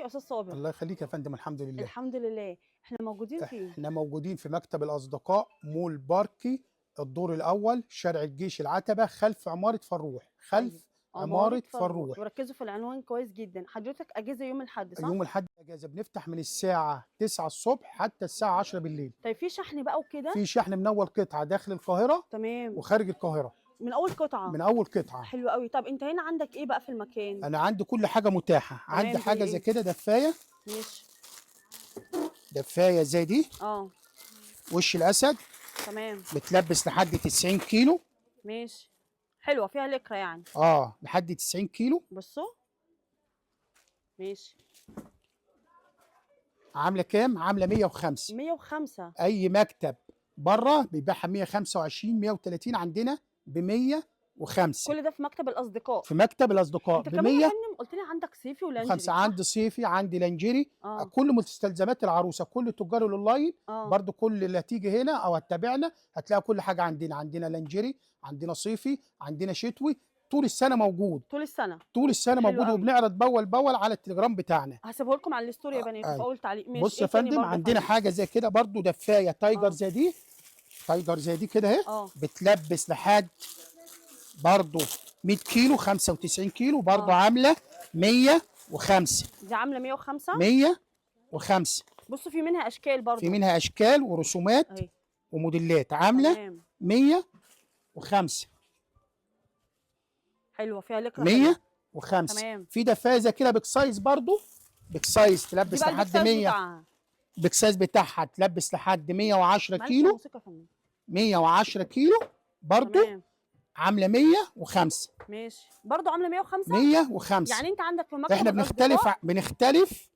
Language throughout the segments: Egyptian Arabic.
يا استاذ صابر؟ الله يخليك يا فندم، الحمد لله. الحمد لله. احنا موجودين فين؟ احنا موجودين في مكتب الاصدقاء، مول باركي، الدور الاول، شارع الجيش، العتبة، خلف عمارة فروح. طيب، خلف عمارة فروح. وركزوا في العنوان كويس جدا. حضرتك اجازه يوم الاحد صح؟ يوم الاحد اجازه، بنفتح من الساعة 9 الصبح حتى الساعة 10 بالليل. طيب في شحن بقى وكده؟ في شحن من اول قطعه داخل القاهرة. تمام. وخارج القاهرة. من اول قطعه؟ من اول قطعه. حلو قوي. طب انت هنا عندك ايه بقى في المكان؟ انا عندي كل حاجة متاحة. تمام، عندي زي حاجة زي إيه؟ كده، دفايه. ماشي. دفايه زي دي. اه. وش الاسد. تمام. بتلبس لحد 90 كيلو. ماشي، حلوة، فيها لكرة يعني. اه، لحد 90 كيلو. بصوا، ماشي. عامله كام؟ عامله 105. 105. اي مكتب بره بيبيعها 125 130، عندنا ب 105. كل ده في مكتب الاصدقاء. في مكتب الاصدقاء. انت ب كمان يا 105. فندم قلت لي عندك صيفي ولانجري، صح؟ عندي صيفي، عندي لانجيري. كل مستلزمات العروسة، كل تجار الاونلاين. برضو كل اللي هتيجي هنا او هتتابعنا هتلاقي كل حاجة عندنا. عندنا لانجيري، عندنا صيفي، عندنا شتوي، طول السنة موجود. طول السنة. طول السنة حلو موجود. قوي. وبنعرض باول باول على التليجرام بتاعنا. هسيبه لكم على ال story يا بنات في اول تعليق. ماشي. بص يا ايه تاني فندم، برضه يا عندنا فندم؟ حاجة زي كده برضو، دفايه tiger زي دي، tiger زي دي كده اهي. بتلبس لحد برضو 100 كيلو، 95 كيلو برضو. عامله 105. دي عامله 105. 105. بصوا في منها اشكال برضو. في منها اشكال ورسومات اهي. وموديلات. عامله 105. حلوة، فيها لكرة حلوة. 105. تمام. في دفايه زي كده big size برضو، big size دي تلبس بقى لحد ال big size 100. بتاعها. big size بتاعها تلبس لحد 110 معلش كيلو. الموسيقى يا فندم. 110 كيلو برضو. عامله 105. ماشي، برضو عامله 105. 105. يعني انت عندك في مكتب احنا بنختلف الأصدقاء بنختلف.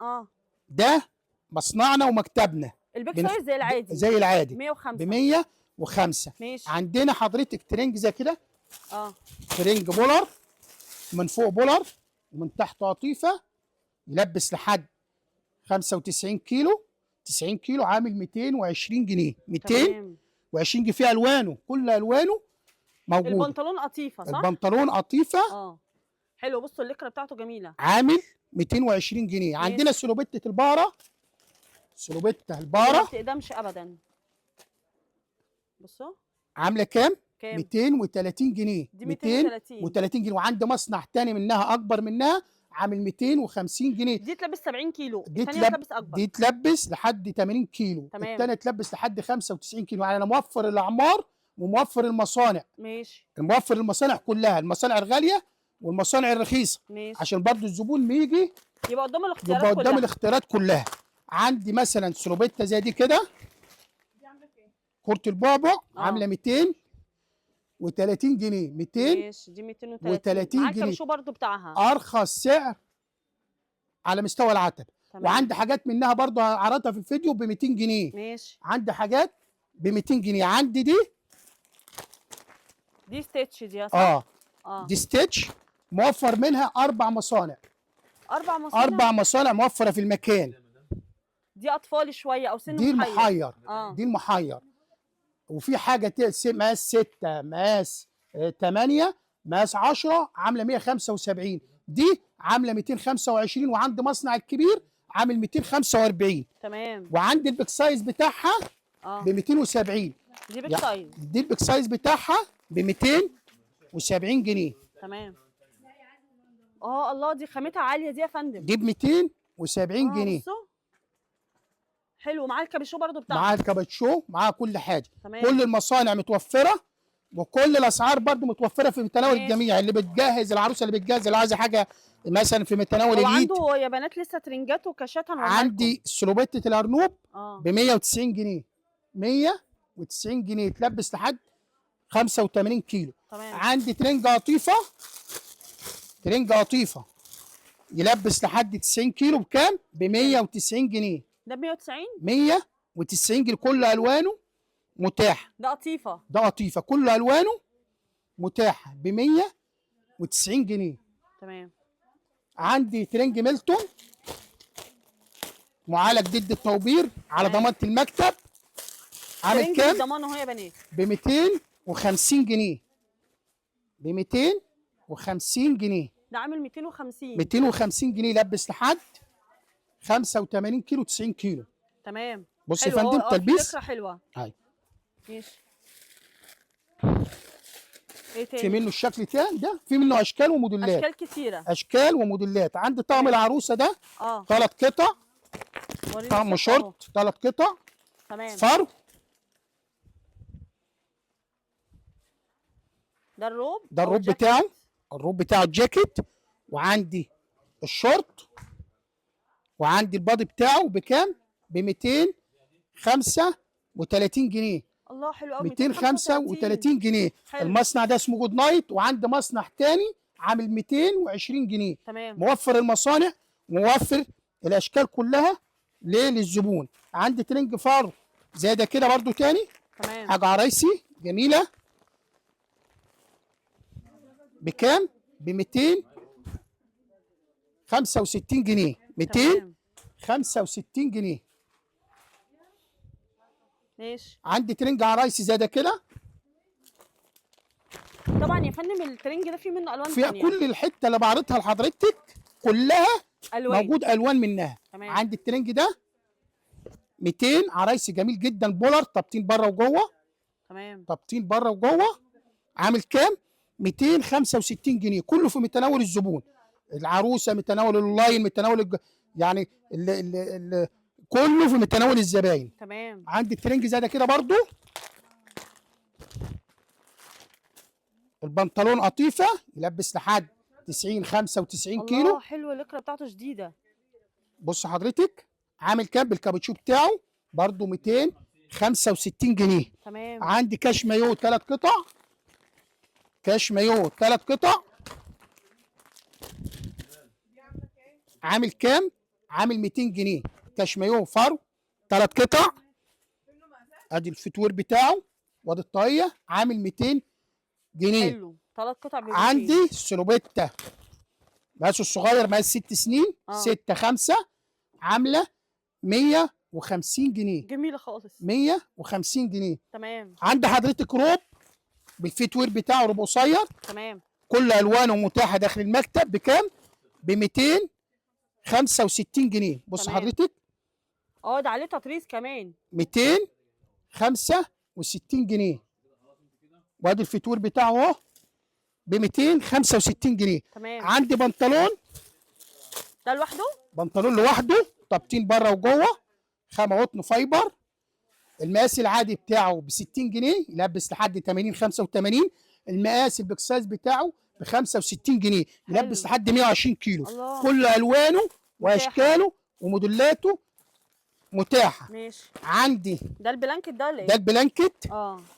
ده مصنعنا ومكتبنا. ال big size زي العادي. زي العادي. 105. ب 105. ماشي. عندنا حضرتك ترنج زي كده. ترنج بولر، من فوق بولر ومن تحت قطيفة، يلبس لحد 95 كيلو، 90 كيلو، عامل 220 جنيه. 220 جنيه. فيه الوانه، كل الوانه موجودة. البنطلون قطيفة صح؟ البنطلون قطيفة. حلو، بصوا اللكره بتاعته جميلة. عامل 220 جنيه. عندنا سلوبتة البقرة، سلوبتة ما البقرة. بتقدمش ابدا. بصوا. عاملة كام؟ كام؟ 230 جنيه. دي 230. 230 جنيه. وعندي مصنع تاني منها اكبر منها عامل 250 جنيه. دي تلبس 70 كيلو. دي الثانية تلبس اكبر. دي تلبس لحد 80 كيلو. الثانية تلبس لحد 95 كيلو. يعني انا موفر الاعمار وموفر المصانع. ماشي. موفر المصانع كلها، المصانع الغالية والمصانع الرخيصة. ماشي. عشان برضو الزبون بيجي يبقى قدام الاختيارات يبقى قدام كلها. الاختيارات كلها. عندي مثلا سلوبيتا زي دي كده، كرة البعبع. عامله 230 جنيه. 200 ماشي، دي 230. وتلاتين معاك جنيه. الكابيشو برضو بتاعها. ارخص سعر على مستوى العتب. وعندي حاجات منها برضو عرضتها في الفيديو ب 200 جنيه. ماشي. عندي حاجات ب 200 جنيه. عندي دي. دي stitch دي صح؟ دي stitch، موفر منها 4 مصانع. 4 مصانع. 4 مصانع موفره في المكان. دي اطفالي شوية او سن دي محير. المحير. دي المحير. وفي حاجة مقاس 6، مقاس 8، مقاس 10، عامله 175. دي عامله 225. وعند مصنع الكبير عامل 245. وعندي ال big size بتاعها ب 270. دي big size. دي ال big size بتاعها ب 270 جنيه. تمام. الله، دي خامتها عالية دي يا فندم. دي ب 270 جنيه. بصوا. حلو، معاه الكابيشو برضو بتاعها. معاه الكابتشو، معاه كل حاجة. تمام. كل المصانع متوفرة، وكل الاسعار برضو متوفرة في متناول الجميع. اللي بتجهز العروسة، اللي بتجهز، اللي عايزه حاجة مثلا في متناول هو اليد. عنده يا بنات لسه ترنجات وكاشات هنوريها لكم. عندي سلوبيتة الارنوب ب 190 جنيه. 190 جنيه، تلبس لحد 85 كيلو. عندي ترنج قطيفة، ترنج قطيفة يلبس لحد 90 كيلو بكام؟ ب 190 جنيه. ده ب 190؟ 190 جنيه، كل الوانه متاحة. ده قطيفة. ده قطيفة، كل الوانه متاحة ب 190 جنيه. عندي ترنج ميلتون معالج ضد التوبير على ضمانه المكتب. عامل ترنج كام؟ بالضمان اهو يا بنات. ب 250 جنيه. ب 250 جنيه. ده عامل 250. 250 جنيه، لبس لحد 85 كيلو 90 كيلو. تمام. بص يا حلو، فندم في تلبيس فكرة حلوة. هاي. ماشي. ايه تاني؟ في منه الشكل تاني ده، في منه اشكال وموديلات، اشكال كتيرة، اشكال وموديلات. عندي طقم العروسة ده 3 قطع، طقم شورت 3 قطع. تمام. فرو ده الروب، ده الروب بتاعه، الروب بتاعه الجاكيت، وعندي الشورت، وعندي ال body بتاعه بكام؟ ب 235 جنيه. الله حلو قوي، 235 جنيه. حلو. المصنع ده اسمه Good Night، وعندي مصنع تاني عامل 220 جنيه. تمام. موفر المصانع، موفر الاشكال كلها ليه للزبون. عندي ترنج فرو زي ده كده برده تاني. تمام. حاجة عرايسي جميلة بكام؟ ب 265 جنيه. 265 جنيه. ماشي. عندي ترنج عرايسي زي ده كده. طبعا يا فندم الترنج ده فيه منه الوان في تانية. كل الحتة اللي بعرضها لحضرتك كلها ألوان. موجود الوان منها. تمام. عندي الترنج ده 200 عرايسي جميل جدا، بولر، تبطين بره وجوه. تمام. تبطين بره وجوه. عامل كام؟ 265 جنيه. كله في متناول الزبون، العروسة متناول، الاونلاين متناول، يعني ال ال ال كله في متناول الزباين. تمام. عندي الترنج زي ده كده برضو. البنطلون قطيفة يلبس لحد 90 95 كيلو. الله حلوة اللكره بتاعته شديدة. بص حضرتك عامل كام بالكابتشو بتاعه برضو 265 جنيه. تمام. عندي كاش مايو 3 قطع، كاش مايو 3 قطع عامل كام؟ عامل 200 جنيه. كاش مايو فرو 3 قطع، ادي ال footwear بتاعه وادي الطاقية، عامل 200 جنيه. حلو، 3 قطع. عندي سلوبيتا مقاسه الصغير مقاس 6 سنين، 6 5، عامله 150 جنيه. جميلة خالص، 150 جنيه. تمام. عند حضرتك روب بال footwear بتاعه، روب قصير. تمام. كل الوانه متاحة داخل المكتب بكام؟ ب 265 جنيه. بص. تمام. حضرتك ده عليه تطريز كمان. 265 جنيه، وادي ال footwear بتاعه اهو ب 265 جنيه. تمام. عندي بنطلون ده لوحده، بنطلون لوحده، تبطين بره وجوه، خامة قطن fiber. المقاس العادي بتاعه ب 60 جنيه، يلبس لحد 80 85. المقاس ال big size بتاعه ب 65 جنيه، يلبس لحد 120 كيلو. الله. كل الوانه واشكاله وموديلاته متاحة. ماشي. عندي ده ال blanket ده ولا ايه؟ ده ال blanket.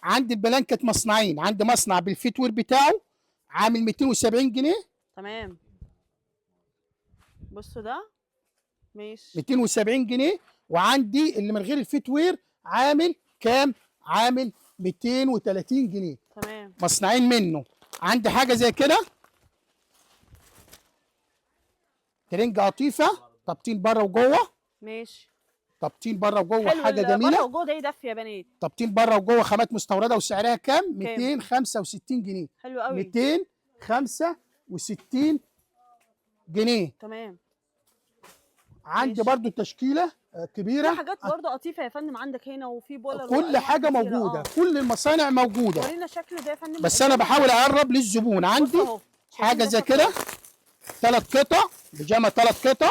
عندي ال blanket مصنعين، عندي مصنع بال footwear بتاعه عامل 270 جنيه. تمام. بصوا ده ماشي 270 جنيه. وعندي اللي من غير ال footwear عامل كام؟ عامل 230 جنيه. تمام. مصنعين منه. عندي حاجة زي كده، ترنج قطيفة، تبطين بره وجوه. ماشي. تبطين بره وجوه، حاجة جميلة. بره وجوه ده يدفي يا بنات. تبطين بره وجوه، خامات مستورده، وسعرها كام؟ 265 جنيه. حلو قوي. 265 جنيه. تمام. عندي برضو تشكيله كبيرة. في حاجات برضو قطيفة يا فندم عندك هنا، وفي بولر، كل حاجة موجودة. كل المصانع موجودة. ورينا شكله ده يا فندم. بس انا بحاول اقرب للزبون. عندي حاجة زي كده، 3 قطع بيجامه، 3 قطع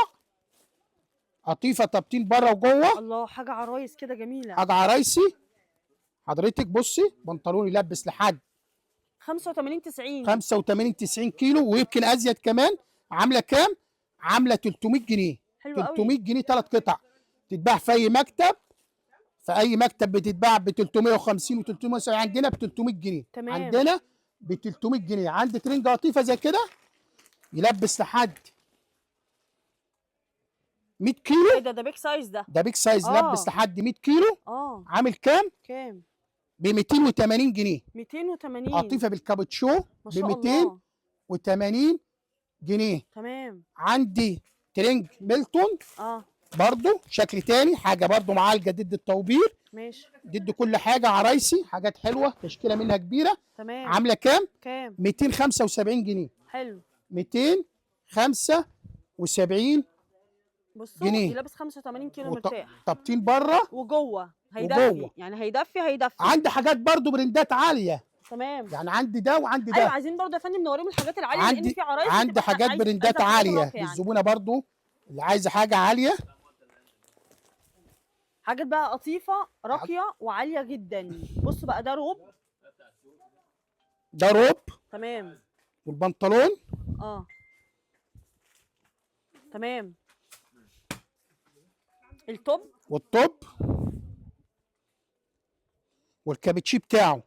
قطيفة، تبطين بره وجوه. الله، حاجة عرايس كده جميلة. حاجة عرايسي حضرتك. بصي بنطلون يلبس لحد 85 90، 85 90 كيلو، ويمكن ازيد كمان. عامله كام؟ عامله 300 جنيه. حلو 300 جنيه 3 قطع. تتباع في اي مكتب، في اي مكتب بتتباع ب 350 و 370، عندنا ب 300 جنيه. تمام. عندنا ب 300 جنيه. عندي ترنج قطيفة زي كده يلبس لحد 100 كيلو. ايه ده؟ ده big size ده. ده big size. لبس لحد 100 كيلو. عامل كام؟ كام؟ ب 280 جنيه. 280. قطيفة بالكابتشو ب 280 جنيه. تمام. عندي ترنج ميلتون. برضو شكل تاني، حاجة برضو معالجة ضد التوبير. ماشي. ضد كل حاجة، عرايسي، حاجات حلوة، تشكيله منها كبيرة. تمام. عامله كام؟ كام؟ 275 جنيه. حلو. 275 بصوا جنيه. لابس 85 كيلو مرتاح. تبطين بره وجوه هيدفي، يعني هيدفي هيدفي. عندي حاجات برضو brandات عالية. تمام. يعني عندي ده وعندي ده. ايوه عايزين برضو يا فندم نوريهم الحاجات العالية، لان في عرايس عندي حاجات brandات عالية يعني. للزبونه برضو اللي عايزه حاجة عالية. حاجات بقى قطيفة راقية وعاليه جدا. بصوا بقى ده روب. ده روب. تمام. والبنطلون. تمام. ال top. وال top والكابتشي بتاعه.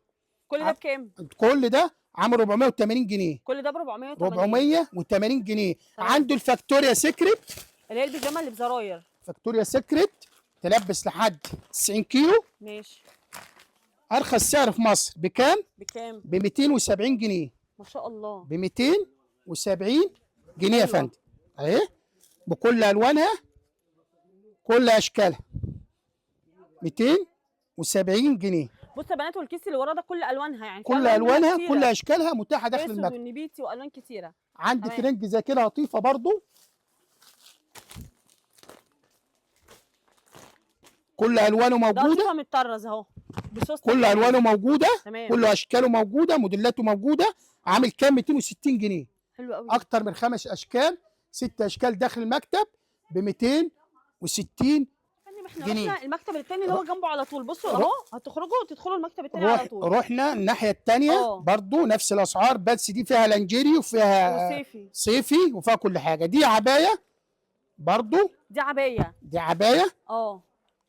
كل ده بكام؟ كل ده عامل 480 جنيه. كل ده ب 480. 480 جنيه. عنده الفاكتوريا سيكريت اللي هي البيجامه اللي بزراير. فاكتوريا سيكريت تلبس لحد 90 كيلو. ماشي. ارخص سعر في مصر بكام؟ بكام؟ ب 270 جنيه. ما شاء الله. ب 270 جنيه يا فندم. اهي بكل الوانها كل اشكالها. 270 جنيه. بصوا يا بنات، والكيس اللي ورا ده كل الوانها، يعني كل الوانها كل اشكالها متاحة داخل المكتب. والنبيتي والوان كتيرة. عندي ترنج زي كده لطيفة برضو، كل الوانه موجودة. ده متطرز اهو، كل الوانه موجودة. تمام. كل اشكاله موجودة، موديلاته موجودة. عامل كام؟ 260 جنيه. حلو قوي. اكتر من 5 اشكال 6 اشكال داخل المكتب ب 260 احنا جنيه. رحنا المكتب الثاني اللي هو جنبه على طول. بصوا اهو، هتخرجوا وتدخلوا المكتب الثاني على طول. رحنا الناحية الثانية برضو نفس الاسعار، بس دي فيها لانجيري وفيها وصيفي. صيفي وفيها كل حاجة. دي عباية برضو. دي عباية. دي عباية.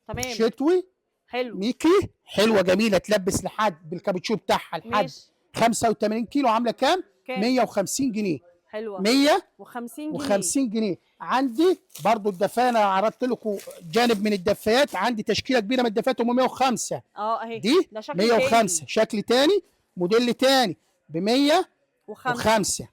تمام. شتوي حلو. ميكي حلوة جميلة، تلبس لحد بالكابتشو بتاعها لحد 85 كيلو. عامله كام؟ 150 جنيه. حلوة. 150 جنيه. 50 جنيه. عندي برضو الدفايه، انا عرضت لكم جانب من الدفايات. عندي تشكيله كبيرة من الدفايات، هم 105. اهي دي ده شكل 105 تاني. شكل تاني، موديل تاني ب 105.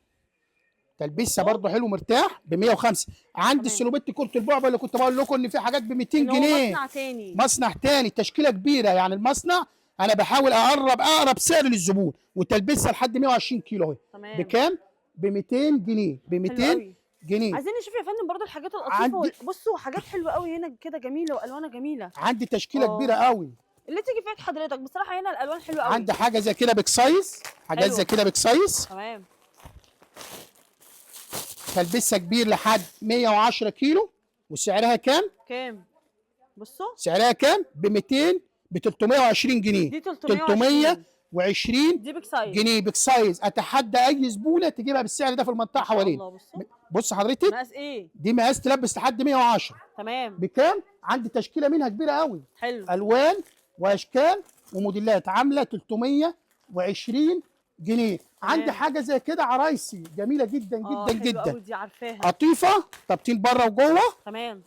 تلبسها برضو حلو مرتاح ب 105. عندي السلوبيت كرة البعبع اللي كنت بقول لكم ان في حاجات ب 200 جنيه. مصنع تاني. مصنع تاني، تشكيله كبيرة. يعني المصنع انا بحاول اقرب سعر للزبون، وتلبسها لحد 120 كيلو اهي. بكام؟ ب 200 جنيه. ب 200 جنيه. عايزين نشوف يا فندم برضو الحاجات القطيفه. بصوا حاجات حلوة قوي هنا كده، جميلة والوانها جميلة. عندي تشكيله كبيرة قوي اللي تيجي في عيد حضرتك. بصراحة هنا الالوان حلوة قوي. عندي حاجة زي كده big size، حاجات زي كده big size. تمام. تلبسها كبير لحد 110 كيلو. وسعرها كام؟ كام؟ بصوا سعرها كام؟ ب 200، ب 320 جنيه. دي 320 دي big size جنيه big size. اتحدى اي زبونه تجيبها بالسعر ده في المنطقة حوالينا. بص حضرتك مقاس ايه؟ دي مقاس تلبس لحد 110. تمام. بكام؟ عندي تشكيله منها كبيرة قوي. حلو. الوان واشكال وموديلات، عامله 320 جنيه. عندي حاجة زي كده عرايسي جميلة جدا جدا جدا. قوي دي، عارفاها. قطيفة، تبطين بره وجوه. تمام.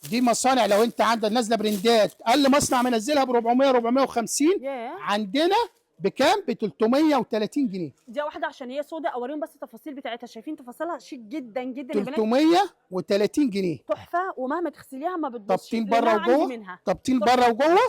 دي مصانع لو انت عندك نازله brandات، اقل مصنع منزلها ب 400 450. عندنا بكام؟ ب 330 جنيه. دي واحدة عشان هي سودا، اوريهم بس التفاصيل بتاعتها. شايفين تفاصيلها شيك جدا جدا يا بنات. 330 جنيه تحفة، ومهما تغسليها ما بتبصش. تبطين بره وجوه. تبطين بره وجوه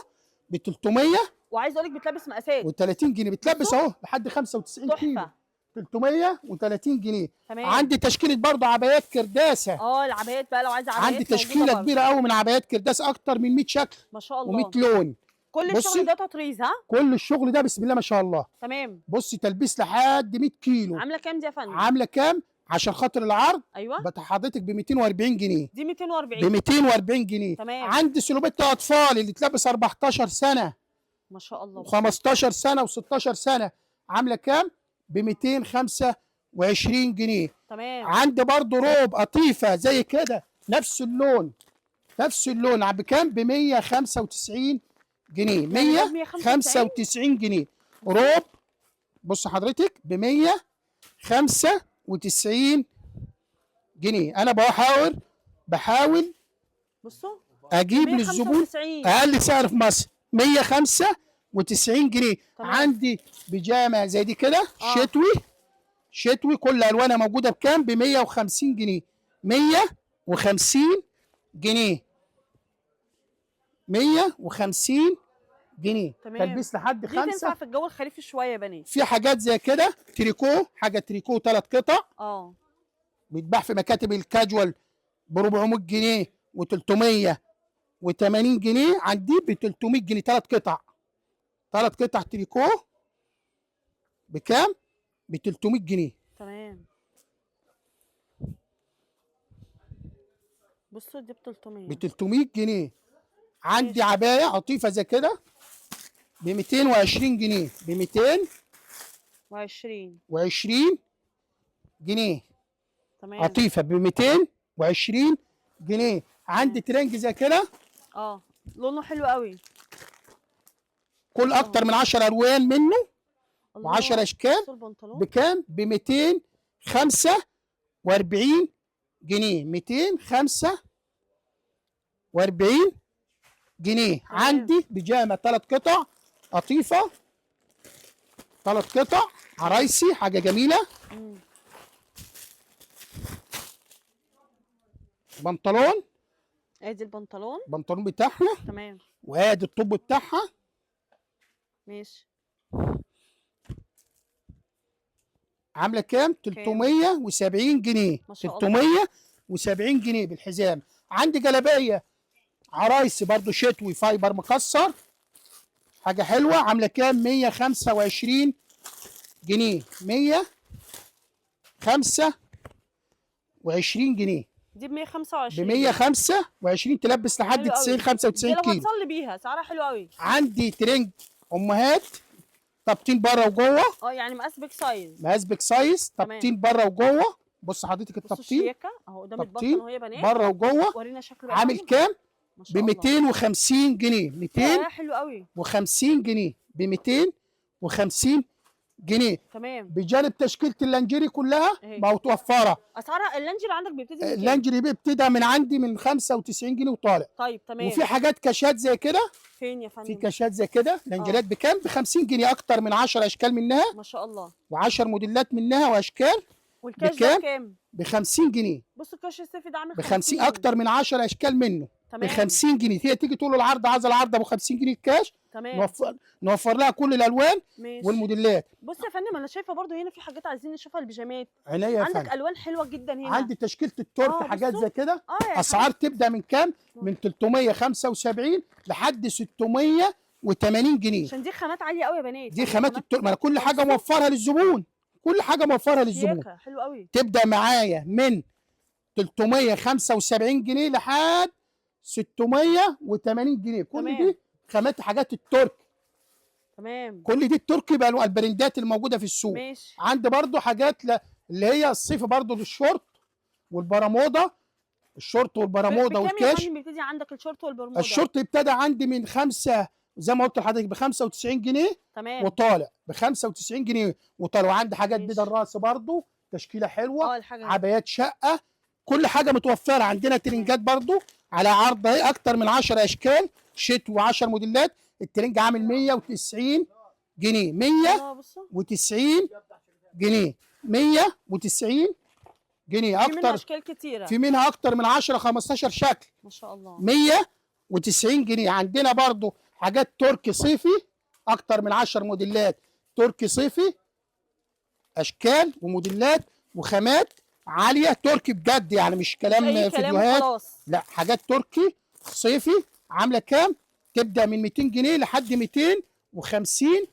ب 300. وعايز اقول لك بتلبس مقاسات. و30 جنيه بتلبس اهو لحد 95 كيلو. 330 جنيه. تمام. عندي تشكيله برضه عبايات كرداسه. العبايات بقى لو عايزه عبايات عندي تشكيله كبيرة قوي من عبايات كرداسه، اكتر من 100 شكل ما شاء الله و100 لون. كل الشغل ده تطريز. ها، كل الشغل ده بسم الله ما شاء الله. تمام. بصي تلبيس لحد 100 كيلو. عامله كام دي يا فندم؟ عامله كام؟ عشان خاطر العرض. ايوه حضرتك ب 240 جنيه. دي 240. ب 240 جنيه. تمام. عندي سلوبيت اطفال اللي تلبس 14 سنة ما شاء الله، و15 سنة و16 سنة، عامله كام؟ ب 225 جنيه. تمام. عندي برضو روب قطيفة زي كده، نفس اللون، نفس اللون، بكام؟ ب 195 جنيه. 195 جنيه روب. بص حضرتك ب 195 جنيه. انا بحاول بصوا اجيب للزبون اقل سعر في مصر، 195 جنيه. تمام. عندي بيجامه زي دي كده شتوي، شتوي كل الوانها موجودة، بكام؟ ب 150 جنيه. 150 جنيه. 150 جنيه. تمام. تلبيس لحد 5. دي تنفع في الجو الخريفي شوية يا بنات. في حاجات زي كده تريكو، حاجة تريكو 3 قطع. بيتباع في مكاتب الكاجوال ب 400 جنيه و380 جنيه، عندي ب 300 جنيه 3 قطع. 3 قطع تريكو بكام؟ ب 300 جنيه. تمام. بصوا دي ب 300. ب 300 جنيه. عندي عباية قطيفة زي كده ب 220 جنيه. ب 220 جنيه. تمام. قطيفة ب 220 جنيه. عندي ترنج زي كده، لونه حلو قوي، كل اكتر من 10 الوان منه و10 اشكال. بكام؟ ب 245 جنيه. 245 جنيه. عندي بيجامه 3 قطع قطيفة، 3 قطع عرايسي، حاجة جميلة. بنطلون، ادي البنطلون، البنطلون بتاعها. تمام. وادي الطب بتاعها. ماشي. عامله كام؟ 370 جنيه. 370 جنيه بالحزام. عندي جلابية عرايسي برضو شتوي fiber مكسر، حاجة حلوة، عامله كام؟ 125 جنيه. 125 جنيه. دي ب 125. ب 125 تلبس لحد 90 95 كيلو. دي لو هتصلي بيها سعرها حلو قوي. عندي ترنج امهات تبطين بره وجوه. يعني مقاس big size. مقاس big size، تبطين بره وجوه. بص حضرتك التبطين اهو قدام البطن اهو يا بنات، بره وجوه. ورينا شكله عامل كام؟ ب 250 جنيه. 250 جنيه. ب 250 جنيه. تمام. بجانب تشكيله اللانجيري كلها متوفرة. اسعارها اللانجيري عندك بيبتدي من كام؟ اللانجيري بيبتدي من عندي من 95 جنيه وطالع. طيب تمام. وفي حاجات كاشات زي كده. فين يا فندم؟ في كاشات زي كده لانجيريات بكام؟ ب 50 جنيه، اكتر من 10 اشكال منها ما شاء الله، و10 موديلات منها واشكال. والكاش ده بكام؟ ب 50 جنيه. بص الكاش الصيفي ده عامل ب 50، اكتر من 10 اشكال منه. ب 50 جنيه. هي تيجي تقول له العرض، عايزه العرض ابو 50 جنيه الكاش. تمام. نوفر لها كل الالوان. ماشي. والموديلات. بص يا فندم انا شايفه برضو هنا في حاجات عايزين نشوفها، البيجامات. عينيا يا عندك فندم. الوان حلوة جدا هنا. عندي تشكيله الترك، حاجات زي كده. اسعار تبدا من كام؟ من 375 لحد 680 جنيه. عشان دي خامات عالية قوي يا بنات. دي خامات الترك، ما انا كل حاجة موفرها للزبون، كل حاجة موفرها للزبون. حلو قوي. تبدا معايا من 375 جنيه لحد 680 جنيه. كل تمام. دي خامات حاجات الترك. تمام. كل دي التركي بقى البرندات الموجودة في السوق. ماشي. عندي برضو حاجات اللي هي الصيف برضو للشورت والبرموده. الشورت والبرموده والكاش. بكام بيبتدي عندك الشورت والبرموده؟ الشورت ابتدى عندي من 5 زي ما قلت لحضرتك ب 95 جنيه. تمام. وطالع ب 95 جنيه وطالع. وعندي حاجات بيض الراس برضو تشكيله حلوة. عبايات شقه، كل حاجة متوفرة. عندنا ترنجات برضو على عرض اهي، اكتر من 10 اشكال شتوي و10 موديلات. الترنج عامل 190 جنيه. 190 جنيه. 190 جنيه. اكتر في منها اشكال كتيرة، في منها اكتر من 10 15 شكل ما شاء الله. 190 جنيه. عندنا برضو حاجات تركي صيفي، اكتر من 10 موديلات تركي صيفي، اشكال وموديلات وخامات عالية. تركي بجد يعني، مش كلام فيديوهات، لا، حاجات تركي صيفي. عامله كام؟ تبدا من 200 جنيه لحد 250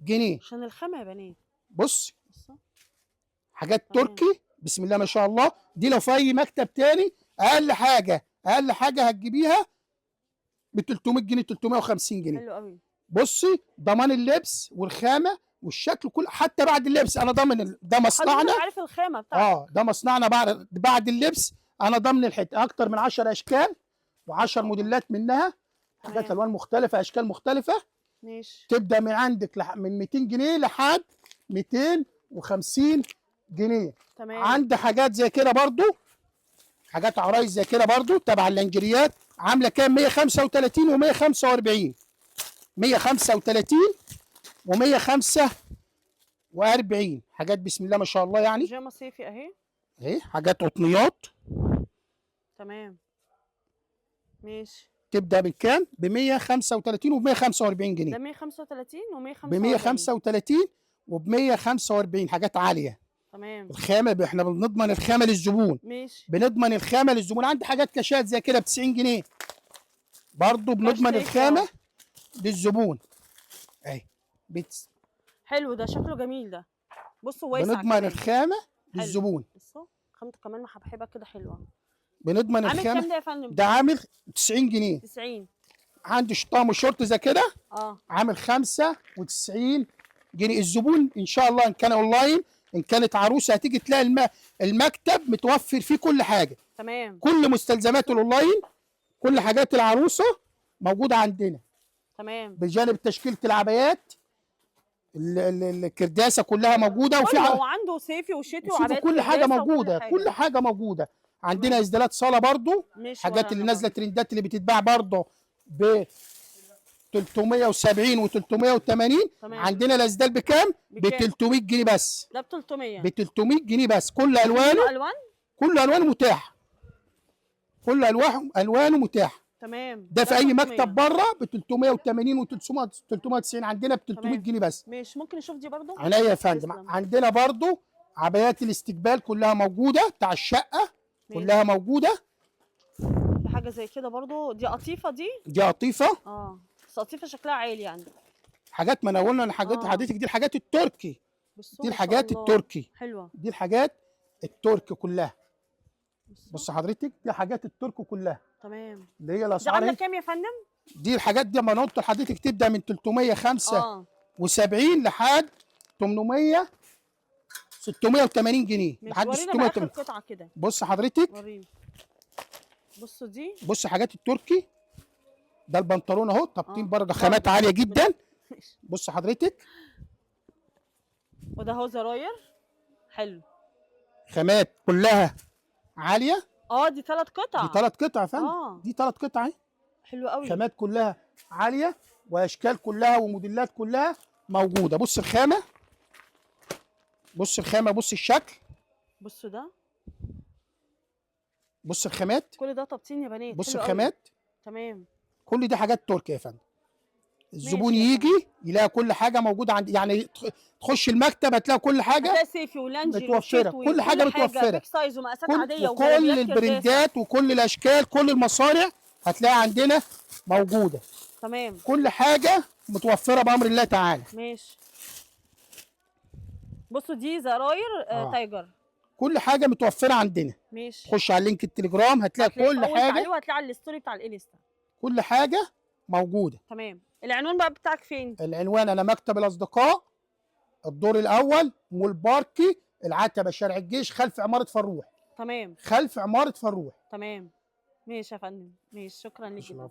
جنيه. عشان الخامة يا بنات. بص حاجات تركي بسم الله ما شاء الله. دي لو في اي مكتب تاني اقل حاجة، اقل حاجة هتجيبيها ب 300 جنيه، 350 جنيه. حلو قوي. بصي ضمان اللبس والخامه والشكل كل، حتى بعد اللبس انا ضامن. ده مصنعنا، عارف الخامة بتاعتك. ده مصنعنا بعد اللبس انا ضامن الحتة. اكتر من 10 اشكال و10 موديلات منها، حاجات الوان مختلفة، اشكال مختلفة. ماشي. تبدا من عندك من 200 جنيه لحد 250 جنيه. تمام. عندي حاجات زي كده برضو، حاجات عرايس زي كده برضو تبع اللانجريات، عامله كام؟ 135 و145. 135 و145. حاجات بسم الله ما شاء الله يعني. بيجامه صيفي اهي. اهي حاجات قطنيات. تمام. ماشي. تبدا بالكام؟ ب 135 وب 145 جنيه. ده 135 و145. ب 135 وب 145، حاجات عالية. تمام. الخامة احنا بنضمن الخامة للزبون. ماشي. بنضمن الخامة للزبون. عندي حاجات كاشات زي كده ب 90 جنيه برضه، بنضمن صيفي الخامة أهو. للزبون اهي. حلو ده، شكله جميل ده. بصوا واسع بنضمن كمان. الخامة للزبون. بصوا خامته كمان محبحبه كده حلوة. بنضمن عامل الخامة. كام ده يا فندم؟ ده عامل 90 جنيه. 90. عندي شطام وشورت زي كده عامل 95 جنيه. الزبون ان شاء الله ان كان اونلاين ان كانت عروسه هتيجي تلاقي المكتب متوفر فيه كل حاجة. تمام. كل مستلزمات الاونلاين، كل حاجات العروسة موجودة عندنا. تمام. بجانب تشكيله العبايات الكرداسه كلها موجودة. وفي هو عنده صيفي وشتوي وعبايات كل حاجة موجودة، كل حاجة موجودة عندنا. اسدالات صاله برضو، حاجات اللي نازله ترندات اللي بتتباع برضو ب 370 و380. عندنا الاسدال بكام؟ ب 300 جنيه بس. ده ب 300. ب 300 جنيه بس. كل الوانه، كل الوانه متاحة، كل الوانه متاحة. تمام. ده في اي مكتب بره ب 380 و 390، عندنا ب 300 جنيه بس. ماشي. ممكن نشوف دي برضو؟ عينيا يا فندم. عندنا برضو عبايات الاستقبال كلها موجودة، بتاع الشقة كلها موجودة. في حاجة زي كده برضو، دي قطيفة. دي قطيفة. بس قطيفة شكلها عالي يعني. حاجات، ما انا قلنا الحاجات حضرتك دي الحاجات التركي. دي الحاجات التركي حلوة. دي الحاجات التركي كلها. بص حضرتك، دي حاجات الترك كلها. تمام. اللي هي الاسعار دي عامله كام يا فندم؟ دي الحاجات دي ما انا قلت لحضرتك تبدا من 375 لحد 800 680 جنيه، لحد 680. قطعه كده. بص حضرتك، وريني. بصوا دي، بص حاجات التركي. ده البنطلون اهو، تبطين بره، خامات عالية جدا. بص حضرتك، وده اهو زراير حلو، خامات كلها عالية. دي 3 قطع. دي 3 قطع يا فندم. دي 3 قطع اهي. حلو قوي. خامات كلها عالية واشكال كلها وموديلات كلها موجودة. بص الخامة، بص الخامة، بص الشكل، بصوا ده، بص الخامات. كل ده تبطين يا بنات. بص الخامات. تمام. كل دي حاجات تركي يا فندم. الزبون يجي يلاقي كل حاجة موجودة عند، يعني تخش المكتب هتلاقي كل حاجة، هتلاقي صيفي ولانجي متوفرة، كل حاجة متوفرة، big size ومقاسات عادية وكل البرندات وكل الاشكال، كل المصانع هتلاقي عندنا موجودة. تمام. كل حاجة متوفرة بامر الله تعالى. ماشي. بصوا دي زراير tiger. كل حاجة متوفرة عندنا. ماشي. خش على link التليجرام هتلاقي كل حاجة، وهتلاقي على ال story بتاع الانستا كل حاجة موجودة. تمام. العنوان بقى بتاعك فين؟ العنوان انا مكتب الاصدقاء، الدور الاول، مول باركي، العتبة، شارع الجيش، خلف عمارة فروح. تمام. خلف عمارة فروح. تمام. ماشي يا فندم. ماشي، شكرا لك.